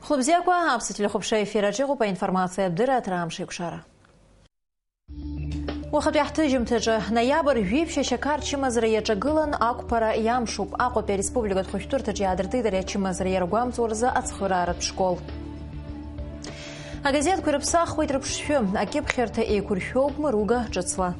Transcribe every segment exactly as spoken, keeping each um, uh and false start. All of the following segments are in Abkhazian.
Хәлыбзиақәа, аԥсуа телехәаԥшра ефир аҿы иҟоуп аинформациатә дырраҭара Амш еиқәшара. Уахатәи ҳҭыжьымҭаҿы, ноиабр жәиԥшь ашьақар чымазара иаҿагылан ақәԥара иамшуп. Аҟәатәи ареспубликатә хәышәтәырҭаҿы иаадыртит ари ачымазара иаргәамҵуа рзы ацхырааратә школ. Агазеҭқәа ирыԥсахуеит рыԥшшәы, акьыԥхьырҭа еиқәыршәоуп мыруга ҿыцла.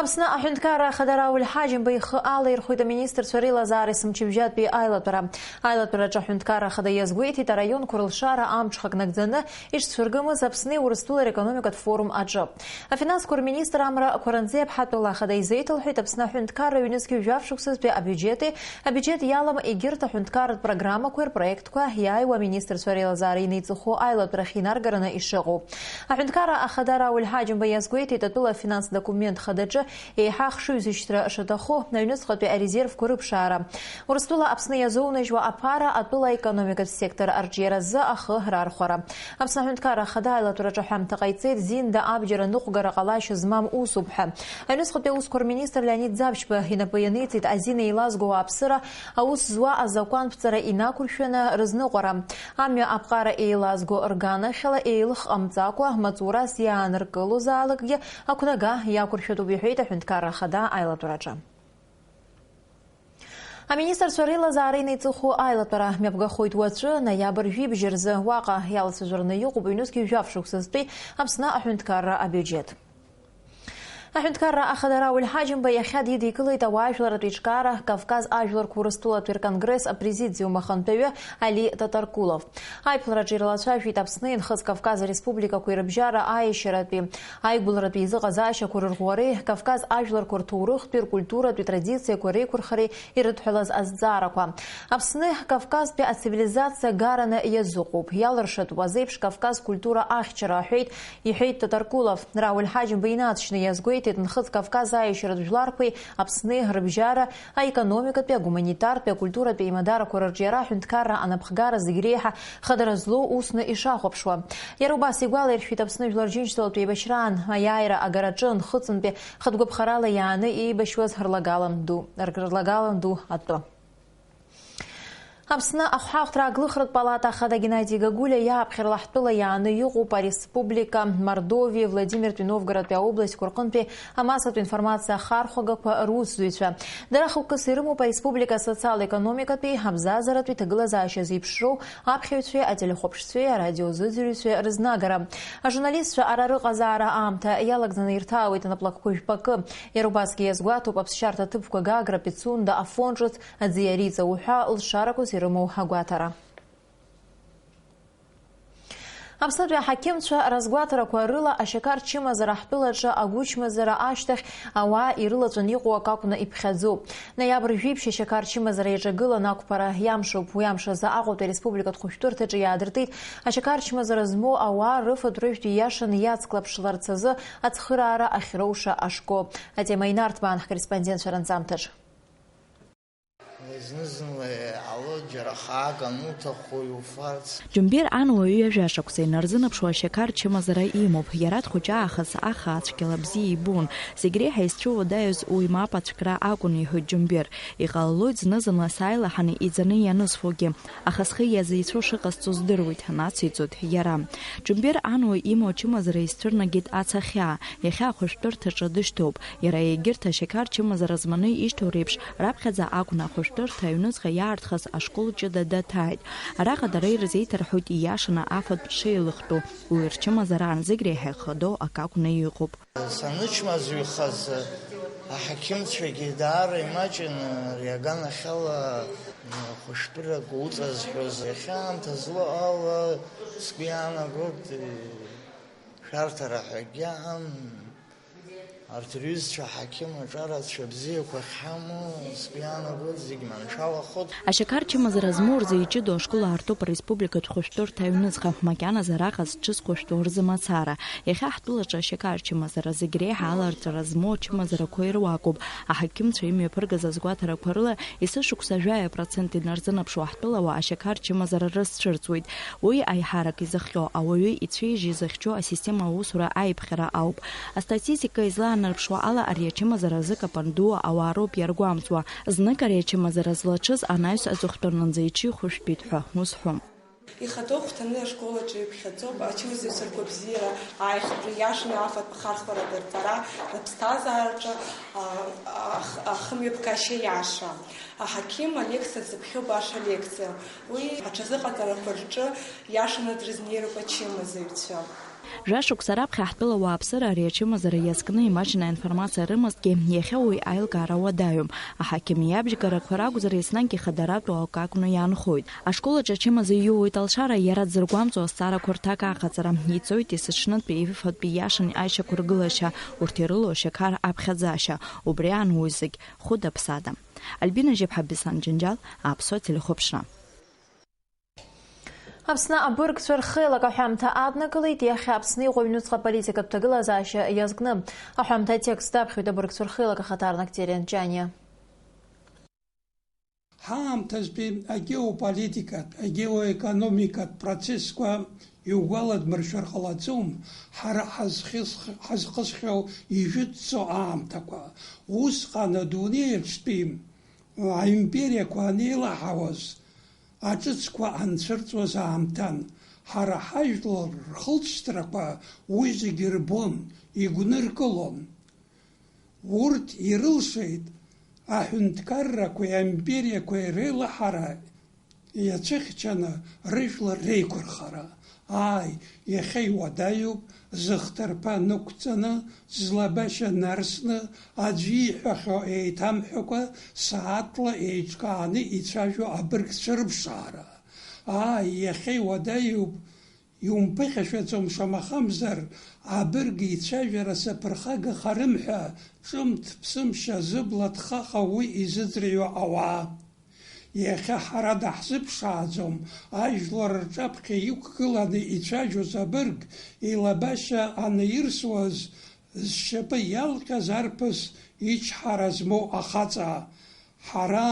Аԥсны аҳәынҭқарра ахада Рауль Ҳаџьымба ихы алаирхәеит аминистрцәа реилазаареи сымчыбжьатәи аилатәара. Аилатәараҿы аҳәынҭқарра ахада иазгәеиҭеит, араионқәа рылшара амҽхак нагӡаны ишцәыргымыз Аԥсни Урыстәылареи економикатә форум аҿы. Афинансқәа рминистр Амра Қәаранӡиаԥҳа атәыла ахада изеиҭалҳәеит, Аԥсны аҳәынҭқарра ҩнызқьи жәаф шықәсазтәи абиуџьети, абиуџьети иалам егьырҭ аҳәынҭқарратә программақәеи рпроектқәа иааиуа аминистрцәа реилазаара инеиҵыху аилатәарахь инаргараны ишыҟоу. Аҳәынҭқарра ахада Рауль Ҳаџьымба иазгәеиҭеит, атәыла афинанстә документ хадаҿы еиҳа ахшыҩзышьҭра шаҭаху, аҩныҵҟатәи арезервқәа рыԥшаара, Урыстәыла Аԥсны иазоунажьуа аԥара, атәыла аекономикатә сектор арҿиаразы ахы рархәара. Аԥсны аҳәынҭқарра ахада аилатәараҿы аҳәамҭа ҟаиҵеит Зинда абџьар аныҟәгара ҟалашьа змам усуп ҳәа. Аҩныҵҟатәи аусқәа рминистр Леонид Ӡаԥшьба инапы ианиҵеит азин еилазго ауааԥсыра аус зуа азакәанԥҵара инақәыршәаны рызныҟәара. Амҩа аԥҟара еилазго рганахьала еилых ҟамҵакәа, маҵурас иааныркылозаалакгьы ақәнага иақәыршәатәуп, иҳәеит аҳәынҭқарра ахада аилатәараҿы. Аминистрцәа реилазаара инеиҵыху аилатәара мҩаԥгахоит уаҵәы, ноиабр жәибжь рзы. Уаҟа иалацәажәараны иҟоуп ҩнызқьи жәаф шықәсазтәи Аԥсны аҳәынҭқарра абиуџьеҭ. Аҳәынҭқарра ахада Рауль Ҳаџьымба иахьа дидикылеит ауаажәларратә еиҿкаара Кавказ ажәларқәа Урыстәылатәи рконгресс апрезидиум ахантәаҩы Али Татаркулов. Аиԥылараҿы ирылацәажәеит Аԥсни Нхыҵ Кавказ ареспубликақәеи рыбжьара аиашьаратәи, аигәыларатәи еизыҟазаашьақәа рырӷәӷәареи, Кавказ ажәларқәа рҭоурыхтәи, ркультуратәи традициақәа реиқәырхареи ирыдҳәалаз азҵаарақәа. Аԥсны Кавказтәи ацивилизациа гараны иазыҟоуп, иалыршатәуп азеиԥш Кавказ культура ахьчара, аҳәеит, иҳәеит Татаркулов. Рауль Ҳаџьымба инаҵшьны иазгәеиҭеит Нхыҵ Кавказ аиашьаратә жәларқәеи Аԥсни рыбжьара, аекономикатәи, агуманитартәи, акультуратәи аимадарақәа рырҿиара, аҳәынҭқарра анапхгара зегь реиҳа хадара злоу усны ишахәаԥшуа. Иара убас игәалаиршәеит Аԥсны Жәлар Џьынџьтәылатә еибашьраан аиааира агараҿы Нхыҵынтәи хатә гәаԥхарала иааны еибашьуаз рлагалан ду, рлагалан ду атәы. Аԥсны ахәҳахәҭра аглыхратә палата ахада Геннади Гагулиа иааԥхьарала ҳтәыла иааны иҟоуп ареспублика Мордовиеи Владимиртәи Новгородтәи аобластьқәа рҟынтәи амассатә информациа ахархәагақәа русзуҩцәа. Дара хықәкыс ирымоуп ареспублика асоциал-економикатәи, абзазаратәи, ҭагылазаашьа зеиԥшроу аԥхьаҩцәеи ателехәаԥшцәеи арадиозыӡырҩцәеи рызнагара. Ажурналистцәа ара рыҟазаара аамҭа иалагӡаны ирҭаауеит анаплакқәа жәпакы. Иара убасгьы иазгәаҭоуп аԥсшьарҭа ҭыԥқәа Гагра, Пицунда, Афон ҿыц, Аӡиариҵа уҳәа лшарақәас ирымоу агәаҭара. Аԥснытәи аҳақьымцәа разгәаҭарақәа рыла ашьақар чымазара ҳтәылаҿы агәычмазара ашьҭахь ауаа ирылаҵәан иҟоу акакәны иԥхьаӡоуп. Ноиабр жәиԥшь ашьақар чымазара иаҿагылан ақәԥара иамшуп. Уи амш азы Аҟәатәи ареспубликатә хәышәтәырҭаҿы иаадыртит ашьақар чымазара змоу ауаа рыфатә-рыжәтә ииашаны иацклаԥшларц азы ацхыраара ахьроуша ашкол. Атема инарҭбаан ҳкорреспондентцәа ранҵамҭаҿ. Зны-зынла иҟало, џьара хаак ануҭаху иуфарц. Џьумбер Ан уаҩы ҩажәа шықәса инарзынаԥшуа ашьақар чымазара имоуп. Иара дхәыҷаахыс аха ацәгьала бзиа ибон. Зегь реиҳа исцәыуадаҩыз уи мап ацәкра акәын, иҳәоит Џьумбер. Иҟалалоит зны-зынла сааилаҳаны иӡаны ианысфогьы. Аха схы иазеицәоу шыҟасҵо здыруеит, нациҵоит иара. Џьумбер Ан уаҩ имоу ачымазара исцәырнагеит ацахьаа. Иахьа ахәышәтәырҭаҿы дышьҭоуп. Иара егьырҭ ашьақар чымазара зманы ишьҭоу реиԥш, раԥхьаӡа акәны ахәышәтәырҭа аҩныҵҟа иаартхаз ашкол ҷыда даҭааит. Араҟа дара ирзеиҭарҳәоит ииашаны афатә шеилыхтәу, уи рчымазараан зегь реиҳа ихадоу акы акәны иҟоуп. Санычмазаҩхаз аҳақьымцәагьы даара имаҷын, ари аганахьала хәышәтәырак уҵазҳәоз. Иахьа аамҭазы ала сгәы иаанагоит, шәарҭара ҳәагьы аҳам. Арҭ рҩызцәа ҳақьым аҿарацәа бзиақәа ахьҳамоу сгәы иаанагоит, зегь маншәалахоит. Ашьақар чымазара змоу рзы иҷыдоу ашкол аартуп ареспубликатә хәышәтәырҭа аҩныҵҟа, макьаназы араҟа зҽызхәышәтәу рзы мацара. Иахьа ҳтәылаҿы ашьақар чымазара зегь реиҳа аларҵәара змоу ачымазарақәа ируакуп. Аҳақьымцәа имҩаԥыргаз азгәаҭарақәа рыла, есышықәса жәаҩа процент инарзынаԥшуа ҳтәылауаа ашьақар чымазара рызцәырҵуеит. Уи аиҳарак изыхҟьо, ауаҩы ицәеижь изыхьчо асистема аусура аиԥхьара ауп. Астатистика излаа Ианарԥшуа ала, ари ачымазара азы капан дууа ауаа роуп иаргәамҵуа. Знык ари ачымазара злаҽыз анаҩс аҵыхәтәанынӡа иҽихәышәтәит ҳәа узҳәом. Ихаҭоу хәҭаны ашкол аҿы иԥхьаӡоуп ачымазаҩцәа ргәабзиара, аихатәы, иашаны афатә хархәаратә рҵара, рыԥсҭазаараҿы, а, ах-, ахымҩаԥгашьа иаша. Аҳақьым алекциа дзыԥхьо баша лекциа. Уи аҽазыҟаҵарақәа рҿы иашаны дрызнеироуп ачымазаҩцәа. Жәа-шықәса раԥхьа ҳтәыла ауааԥсыра ари ачымазара иазкны имаҷны аинформациа рымазҭгьы, иахьа уи аилкаара уадаҩым. Аҳақьым иабжьгарақәа ракәзар, еснагь ихадаратәу акы акәны иаанхоит. Ашкол аҿы ачымазаҩ иоуеит алшара, иара дзыргәамҵуа азҵаарақәа рҭак аҟаҵара. Иҵоит есыҽнытәи, ефатәи иашан аишьақәыргылашьа, урҭ ирылоу ашьақар аԥхьаӡашьа. Убри аан уи зегь хәыда-ԥсада. Альбина Жьаԥҳа, Беслан Џьанџьал, Аԥсуа телехәаԥшра. Аԥсны абыргцәа рхеилак аҳәамҭа аднакылеит, иахьа Аԥсны иҟоу аҩнуҵҟа политикатә ҭагылазаашьа иазкны. Аҳәамҭа атекст даԥхьоит абыргцәа рхеилак ахаҭарнак Терент Ҷаниа. Ҳаамҭазтәи агеополитикатә, агеоекономикатә процессқәа иугәаладмыршәар ҟалаӡом, ҳара ҳазхьысх-, ҳазхысхьоу ижәытәӡоу аамҭақәа. Усҟан адунеи аҿтәи аимпериақәа анеилаҳауаз, аҿыцқәа анцәырҵуаз аамҭан, ҳара ҳажәлар рхылҵшьҭрақәа уи зегьы рбон, игәныркылон. Урҭ ирылшеит аҳәынҭқаррақәеи аимпериақәеи реилаҳара иацәыхьчаны рыжәлар реиқәырхара. Ааи, иахьа иуадаҩуп, зыхҭарԥа нықәҵаны, злабашьа нарсны, аӡә ииҳәахьоу еиҭамҳәакәа, сааҭла еиҿкааны ицәажәо абыргцәа рыԥшаара. Ааи, иахьа иуадаҩуп, иумԥыхьашәаӡом, шамахамзар, абырг ицәажәара саԥырхагахарым ҳәа, ҿымҭ-ԥсымшьа зыбла ҭхаха уи изыӡырҩуа ауаа. Иахьа ҳара даҳзыԥшааӡом, ажәлар рҿаԥхьа иқәгыланы ицәажәоз абырг, илабашьа анаирсуаз, зшьапы иалҟьаз арԥыс, ичҳара змоу ахаҵа. Ҳара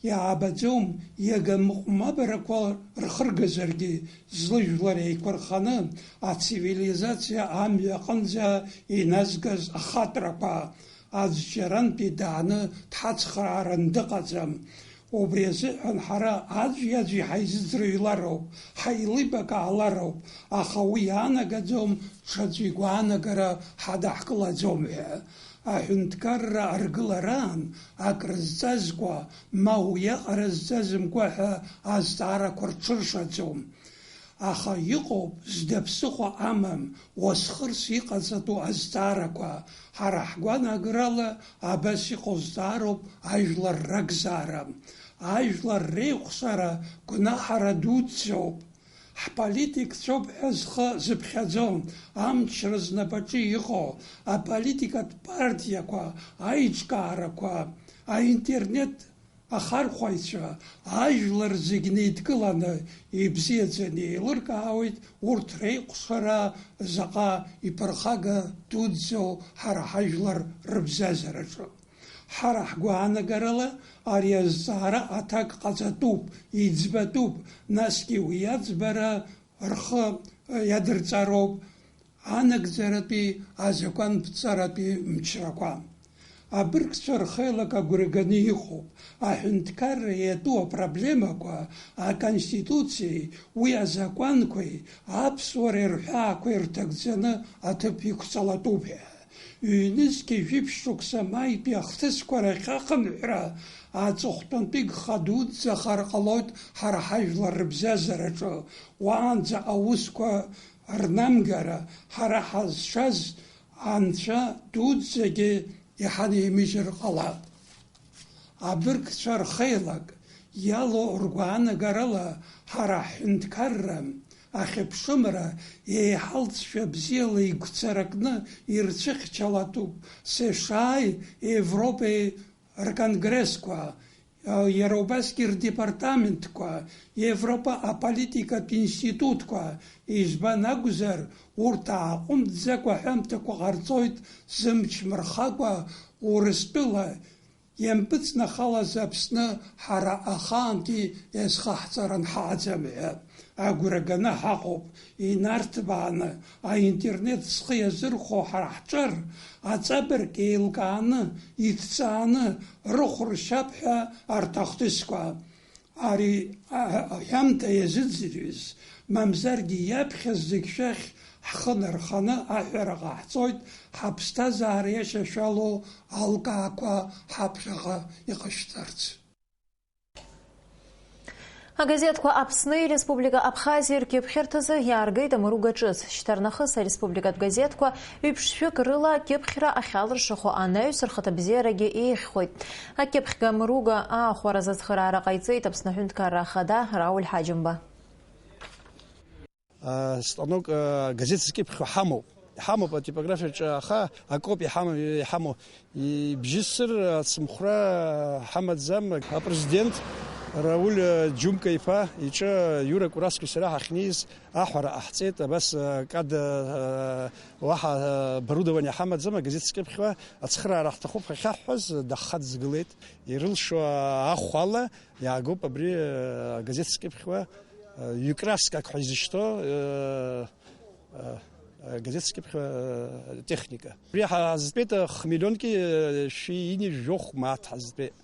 иаабаӡом, иага мыҟәмабарақәа рхыргазаргьы, злыжәлар еиқәырханы, ацивилизациа амҩа аҟынӡа иназгаз ахаҵәрақәа. Аӡә џьарантәи дааны дҳацхраарын дыҟаӡам. Убри азыҳәан ҳара аӡәи-аӡәи ҳаизыӡырҩлароуп, ҳаилибакаалароуп, аха уи иаанагаӡом ҽаӡәы игәаанагара ҳадаҳкылаӡом ҳәа. Аҳәынҭқарра аргылараан акрызҵазкуа, ма уиаҟара зҵазымкуа ҳәа азҵаарақәа рҽыршаӡом. Аха иҟоуп зда ԥсыхәа амам, уасхырс иҟаҵатәу азҵаарақәа. Ҳара ҳгәаанагарала абас иҟоу зҵаароуп ажәлар ракзаара. Ажәлар реихәсара гәнаҳара дуӡӡоуп. Ҳполитикцәоуп ҳәа зхы зыԥхьаӡо, амчра знапаҿы иҟоу, аполитикатә партиақәа, аиҿкаарақәа, аинтернет ахархәаҩцәа, ажәлар зегь неидкыланы, ибзиаӡаны еилыркаауеит урҭ реикәшара заҟа иԥырхага дуӡӡоу ҳара ҳажәлар рыбзазараҿы. Ҳара ҳгәаанагарала, ари азҵаара аҭак ҟаҵатәуп, иӡбатәуп, насгьы уи аӡбара рхы иадырҵароуп анагӡаратәи азакәанԥҵаратәи мчрақәа. Абыргцәа рхеилак агәра ганы иҟоуп, аҳәынҭқарра иатәу апроблемақәа, аконституциеи уи азакәанқәеи аԥсуара ирҳәаақәа ирҭагӡаны аҭыԥ иқәҵалатәуп ҳәа. Ҩнызқьи жәиԥшь шықәса маитәи ахҭысқәа рахь ахынҳәра аҵыхәтәантәи гха дуӡӡахар ҟалоит ҳара ҳажәлар рыбзазараҿы, уаанӡа аусқәа рнамгара, ҳара ҳазшаз анцәа дуӡӡагьы иҳанеимыжьыр ҟалап. Абыргцәа рхеилак иалоу ргәаанагарала ҳара ҳҳәынҭқарра ахьыԥшымра еиҳа алҵшәа бзиала игәцаракны ирцәыхьчалатәуп США-и Европеи рконгрессқәа, иара убасгьы рдепартаментқәа, Европа аполитикатә институтқәа, избан акәзар, урҭ ааҟәымҵӡакәа аҳәамҭақәа ҟарҵоит зымч мырхакәа Урыстәыла Иампыҵнахалаз Аԥсны ҳара ахаантәи иазхаҳҵаран ҳааӡам ҳәа агәра ганы ҳаҟоуп, инарҭбааны, аинтернет зхы иазырхәо ҳара ҳҿар, аҵабырг еилкааны, иҭҵааны рыхә ршьап ҳәа арҭ ахҭысқәа. Ари, а, аҳәамҭа иазыӡырҩыз, мамзаргьы иаԥхьаз зегь шәахь ҳхы нарханы аҳәара ҟаҳҵоит, ҳаԥсҭазаара иашьашәалоу алкаақәа ҳаԥхьаҟа иҟашәҵарц. Агазеҭқәа Аԥсни Республика Абхазиеи ркьыԥхьырҭазы иааргеит амыруга ҿыц. Шьҭарнахыс ареспубликатә газеҭқәа ҩԥшшәык рыла акьыԥхьра ахьалыршахо анаҩс рхаҭабзиарагьы еиӷьхоит. Акьыԥхьга амыруга аахәаразы ацхыраара ҟаиҵеит Аԥсны Аҳәынҭқарра Ахада Рауль Ҳаџьымба. А, станок, а, газеҭ зкьыԥхьуа ҳамоуп. Иҳамоуп атипографиаҿы, аха акоуп иҳамоу, иҳамоу. Ибжьысыр ацымхәра ҳамаӡам. Апрезидент Рауль, а, Џьумка-иԥа иҿы Иура Курасқьи сара ҳахьнеиз аҳәара ҟаҳҵеит. Абас, а, када, а, уаҳа, а, оборудование ҳамаӡам, агазеҭ зкьыԥхьуа ацхыраара ҳҭахуп ҳахьаҳҳәаз, даххаҵгылеит. Ирылшо ахәала иаагоуп абри, а, агазеҭ зкьыԥхьуа, а, ҩ-краскак ҳәа изышьҭоу, а, а, а, газеҭ зкьыԥхьуа, а, техника. Абри ҳазтәеит хмиллионки, а, шәи ини жәохә мааҭ ҳазтәеит.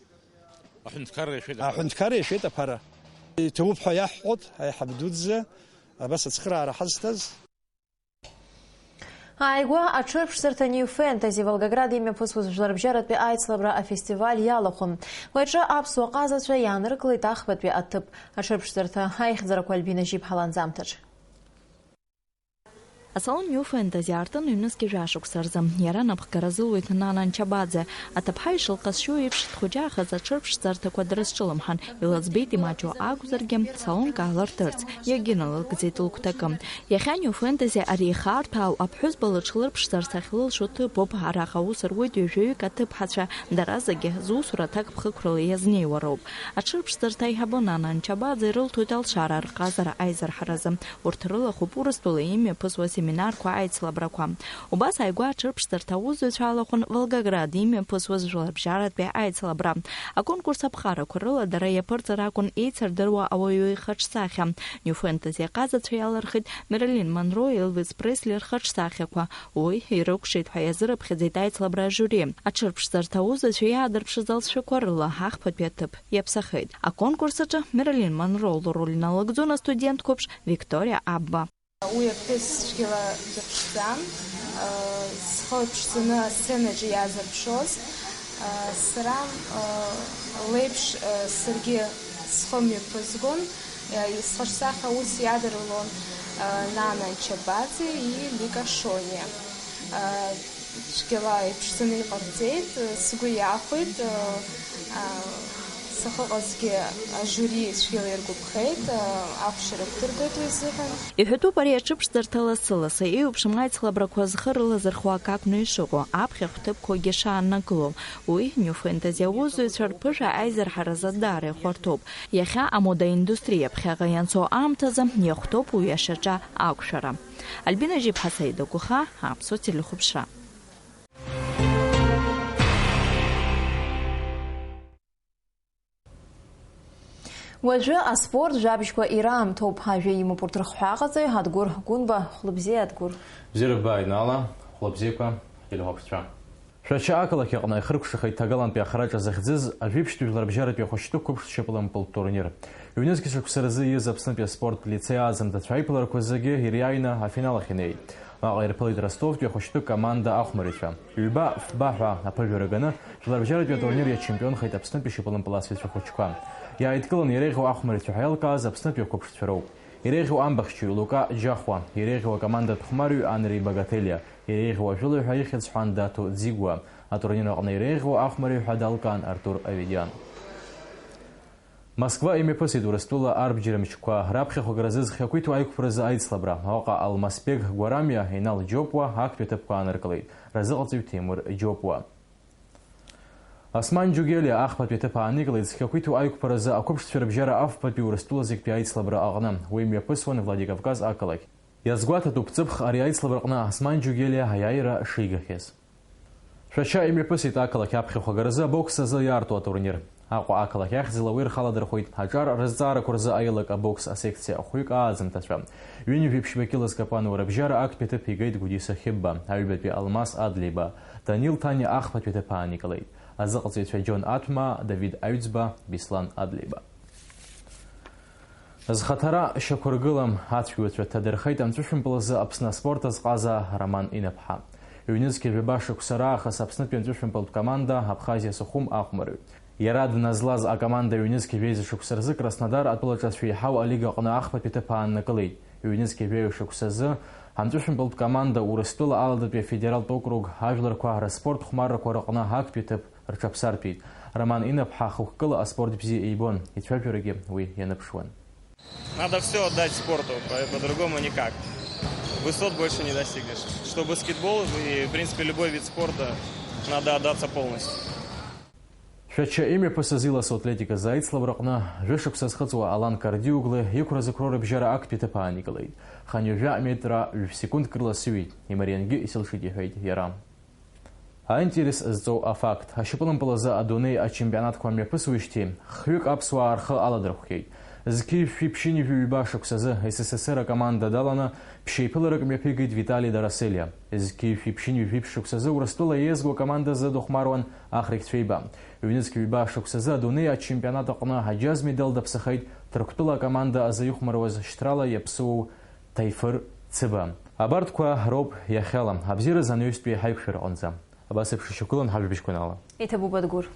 Аҳәынҭқарра иашәеит аԥара. Аҳәынҭқарра иашәеит аԥара. Иҭабуп ҳәа иаҳҳәоит аиҳаб дуӡӡа, абас ацхыраара ҳазҭаз. Ааигәа аҽырԥшӡарҭа New Fantasy Волгоград имҩаԥысуаз жәларбжьаратәи аицлабра афестиваль иалахәын. Уи аҿы аԥсуа ҟазацәа иааныркылеит ахԥатәи аҭыԥ. Аҽырԥшӡарҭа аихьӡарақәа Альбина Жьиԥҳа ланҵамҭаҿ. Асалон New Fantasy аартын ҩнызқьи жәашықәса рзы. Иара анапхгара азылуеит Нана Нчабаӡе. Аҭыԥҳа ишылҟазшьоу еиԥш, дхәыҷаахыс аҽырԥшӡарҭақәа дрызҿлымҳан, илыӡбеит имаҷу акәзаргьы, салонк аалыртырц, иагьыналыгӡеит лыгәҭакы. Иахьа New Fantasy ари ихарҭәаау аԥҳәызба лыҽлырԥшӡарц ахьлылшо ҭыԥуп, араҟа аус руеит ҩажәаҩык аҭыԥҳацәа, дара зегьы зусура аҭакԥхықәрала иазнеиуа роуп. Аҽырԥшӡарҭа аиҳабы Нана Нчабаӡе ирылҭоит алшара арҟазара аизырҳаразы. Урҭ рылахәуп Урыстәыла имҩаԥысуа семинарқәа, аицлабрақәа. Убас ааигәа аҽырԥшӡарҭа аусзуҩцәа алахәын Волгоград имҩаԥысуаз жәларбжьаратәи аицлабра. Аконкурс аԥҟарақәа рыла дара иаԥырҵар акәын еицырдыруа ауаҩы ихаҿсахьа. New Fantasy аҟазацәа иалырхит Мерлин Монро, Елвис Пресли рхаҿсахьақәа. Уи ирыкәшеит ҳәа иазырыԥхьаӡеит аицлабра ажиури. Аҽырԥшӡарҭа аусзуҩцәа иаадырԥшыз алҵшәақәа рыла ахԥатәи аҭыԥ иаԥсахеит. Аконкурс аҿы Мерлин Монро лроль налыгӡон астудент қәыԥш Викториа Абба. Уи аԥҳәыс цәгьала дыԥшӡан, схы ԥшӡаны асценаҿы иаазырԥшоз. Сара леиԥш саргьы схы мҩаԥызгон, схаҿсахьа ус иадырулон Нана Нчабаӡе и Лика Шониа. Цәгьала иԥшӡаны иҟарҵеит, сгәы иахәеит, сахьыҟазгьы ажиури цәгьала иргәаԥхеит, ахәшьара ықәдыргоит уи азыҳәан. Иҳәатәуп ари аҽыԥшӡарҭа лассы-лассы еиуеиԥшым аицлабрақәа зхы рылазырхуа акы акәны ишыҟоу, аԥхьахә ҭыԥқәагьы шааннакыло. Уи New Fantasy аусзуҩцәа рԥышәа аизырҳаразы даара ихәарҭоуп. Иахьа амода аиндустриа ԥхьаҟа ианцо аамҭазы иахәҭоуп уи ашьаҿа ақәшәара. Альбина Жьиԥҳа, Саида Гәыха, Аԥсуа телехәаԥшра. Уажәы аспорт жәабжьқәа ираамҭоуп. Ажәа имоуп урҭ рыхҳәааҟаҵаҩ Адгәыр Гәынба. Хәлыбзиа, Адгәыр. Бзиара ббааит, Нала. Хәлыбзиақәа, ателехәаԥшцәа. Шәача ақалақь аҟны ихыркәшахеит ҭагалантәи ахраҿа захьӡыз ажәибжьтәи жәларбжьаратәи ахәышәтәы қәыԥш шьапылампылтә турнир. Ҩнызқь шықәса рзы ииз Аԥснытәи аспорттә лицеи ааӡамҭацәа аиԥыларақәа зегьы ириааины афинал ахь инеит. Уаҟа ирԥылеит Ростовтәи ахәышәтәы команда ахәмарицәа. Ҩба, фба ҳәа аԥыжәара ганы, жәларбжьаратәи атурнир иачемпионхеит Аԥснытәи шьапылампыласҩцәа хәыҷқәа. Иааидкылан иреиӷьу ахәмарицәа ҳәа иалкааз Аԥснытәи ақәыԥшцәа роуп. Иреиӷьу амбахьчаҩ Лука Џьахәа, иреиӷьу акомандатә хәмарҩы Анри Багателиа, иреиӷьу ажәылаҩ ҳәа ихьӡ ҳәан Даҭо Ӡигәа, атурнир аҟны иреиӷьу ахәмарҩы ҳәа далкаан Артур Аведиан. Москва имҩаԥысит Урыстәыла арбџьармчқәа раԥхьахәгара зызхьақәиҭу аиқәԥаразы аицлабра. Уаҟа Алмасбег Гәарамиа, Инал Џьопуа актәи аҭыԥқәа ааныркылеит, разыҟаҵаҩ Ҭемыр Џьопуа. Осман Џьугелиа ахԥатәи аҭыԥ ааникылеит зхьақәиҭу аиқәԥаразы ақәыԥшцәа рыбжьара афбатәи Урыстәыла зегьтәи аицлабра аҟны. Уи мҩаԥысуан Владикавказ ақалақь. Иазгәаҭатәуп ҵыԥх ари аицлабраҟны Осман Џьугелиа аиааира шигахьаз. Шәача имҩаԥысит ақалақь аԥхьахә агаразы абокс азы иаарту атурнир. Аҟәа ақалақь ахьӡала уи рхаладырхәит аҿар рызҵаарақәа рзы аилак абокс асекциа хәҩык ааӡамҭацәа. Ҩынҩажәи ԥшьба кьыла зкапануа рыбжьара актәи аҭыԥ игеит Гәдиса Хьыбба, аҩбатәи Алмас Адлеиба, Данил Ҭаниа ахԥатәи аҭыԥ аанакылеит. Азыҟаҵаҩцәа Џьон Аҭмаа, Давид Аҩӡба, Беслан Адлеиба. Зхаҭара шьақәыргылам ацәгьоуцәа дҭадырхеит амҵәышәымпыл азы Аԥсны аспорт азҟаза Роман Инаԥҳа. Ҩнызқьи жәаба шықәса раахыс Аԥснытәи амҵәышәымпылтә команда Абхазиа Сухум ахәмарҩ. Иара дназлаз акоманда ҩнызқьи жәеиза шықәса рзы Краснодар атәылаҿы ацәеиҳау алига аҟны ахԥатәи ҭыԥ ааннакылеит. Ҩнызқьи жәаҩа шықәсазы амҵәышәымпылтә команда Урыстәыла Аладатәи афедералтә округ ажәларқәа рыспорт хәмаррақәа рыҟны актәи ҭыԥ рҽаԥсартәит. Роман Инаԥҳа хықәкыла аспорт бзиа ибон, ицәажәарагьы уи ианыԥшуан. Надо все отдать спорту, по- по-другому никак. Высот больше не достигнешь. Что баскетбол и, в принципе, любой вид спорта, надо отдаться полностью. Шәача имҩаԥысыз иласу атлетиказ аицлабраҟны жәышықәса зхыҵуа Алан Кардиоглы иқәра зықәроу рыбжьара актәи ҭыԥ аанигылеит. Хынҩажәа метра ҩ-секундк рыла сыҩит, имариангьы исылшеит, иҳәеит иара. Аинтерес зҵоу афакт, ашьапылампыл азы адунеи ачемпионатқәа мҩаԥысуижьҭеи, хҩык аԥсуаа рхы аладырхәхьеит. Зқьи жәшәи ԥшьынҩажәи ҩба шықәсазы С С С Р акоманда даланы ԥшьеиԥыларак мҩаԥигеит Витали Дараселиа. Зқьи жәшәи ԥшьынҩажәи жәиԥшь шықәсазы Урыстәыла иеизго акомандазы дыхәмаруан Ахрик Цәеиба. Ҩнызқь ҩба шықәсазы адунеи ачемпионат аҟны аџьаз медал даԥсахеит Ҭырқәтәыла акоманда азы ихәмаруаз шьҭрала иаԥсыуоу Ҭаифыр Цыба. Абарҭқәа роуп иахьала, абзиаразы анаҩстәи ҳаиқәшәара аҟынӡа. Абас еиԥш ишьақәгылан ҳажәабжьқәа нала. Иҭабуп, Адгәыр.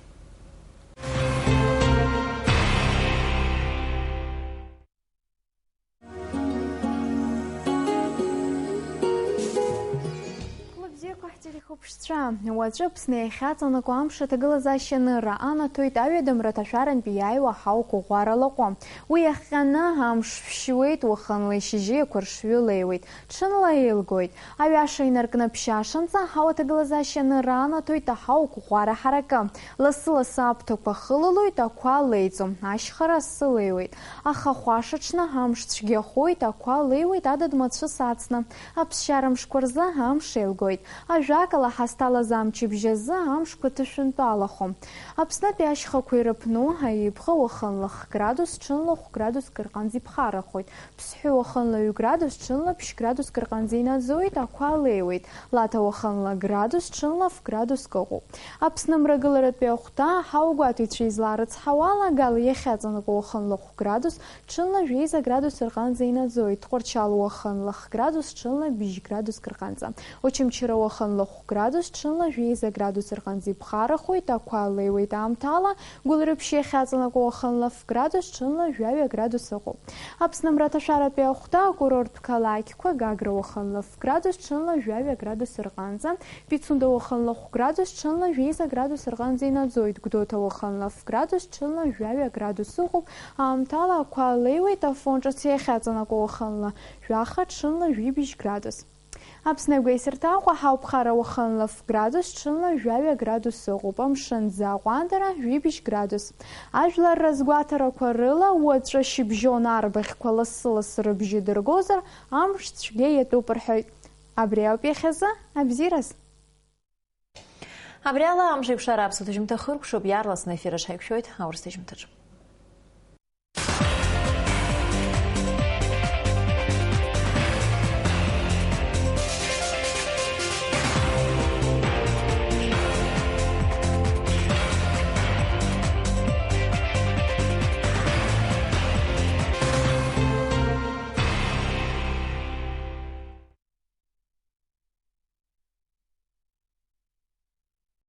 Хәлыбзиақәа ҳтелехәаԥшцәа, уаҵәы Аԥсны иахьаҵанакуа амш аҭагылазаашьа анырра анаҭоит аҩадамра аҭашәарантәи иааиуа ҳауа қәыӷәӷәара лаҟәы. Уи иахҟьаны амш шәшьуеит, уахынла ишьыжьы еиқәыршәҩы леиуеит, ҽынла еилгоит. Аҩаша инаркны ԥшьашанӡа аҳауа аҭагылазаашьа анырра анаҭоит аҳауа қәыӷәӷәара ҳаракы. Лассы-лассы аԥҭақәа хылалоит, ақәа леиӡом, ашьхара ассы леиуеит. Аха хәашаҽны амш цәгьахоит, ақәа леиуеит адыд мацәыс ацны. Аԥсшьара мшқәа рзы амш еилгоит. Ажәакала, ҳазҭалаз амчыбжь азы амшқәа ҭышәынтәалахом. Аԥснытәи ашьхақәа ирыԥну аибӷа уахынла х-градус, ҽынла хә-градуск рҟынӡа иԥхарахоит. Ԥсҳәы уахынла ҩ-градус, ҽынла ԥшь-градуск рҟынӡа инаӡоит, ақәа леиуеит. Лаҭа уахынла градус, ҽынла ф-градуск ыҟоуп. Аԥсны мрагыларатәи ахәҭа, ҳаугәаҭаҩцәа излаарыцҳауала, Гал иахьаҵанакуа уахынла хә-градус, ҽынла жәеиза градус рҟынӡа инаӡоит. Тҟәарчал уахынла х-градус, ҽынла быжь градуск рҟынӡа. Очамчыра уахынла хә-градус, ҽынла жәеиза градус рҟынӡа иԥхарахоит, ақәа леиуеит аамҭала. Гәылрыԥшь иахьаҵанакуа уахынла ф-градус, ҽынла жәаҩа градус ыҟоуп. Аԥсны мраҭашәаратәи ахәҭа акурорттә қалақьқәа, Гагра уахынла ф-градус, ҽынла жәаҩа градус рҟынӡа, Пицунда уахынла хә-градус, ҽынла жәеиза градус рҟынӡа инаӡоит, Гәдоуҭа уахынла ф-градус, ҽынла жәаҩа градус ыҟоуп, аамҭала ақәа леиуеит, Афон ҿыц иахьаҵанакуа уахынла жәаха, ҽынла жәибжь градус. Аԥсны агәеисырҭа Аҟәа ҳауԥхара уахынла ф-градус, ҽынла жәаҩа градус ыҟоуп, амшын ӡы аҟәандара жәибжь градус. Ажәлар разгәаҭарақәа рыла, уаҵәы шьыбжьон арбаӷьқәа лассы-лассы рыбжьы дыргозар, амш цәгьа иатәуп рҳәоит. Абри ауп иахьазы абзиараз. Абри ала амш еиқәшара аԥсуа ҭыжьымҭа хыркәшоуп, иаарласны аефир аҿы ҳаиқәшәоит аурыс ҭыжьымҭаҿы.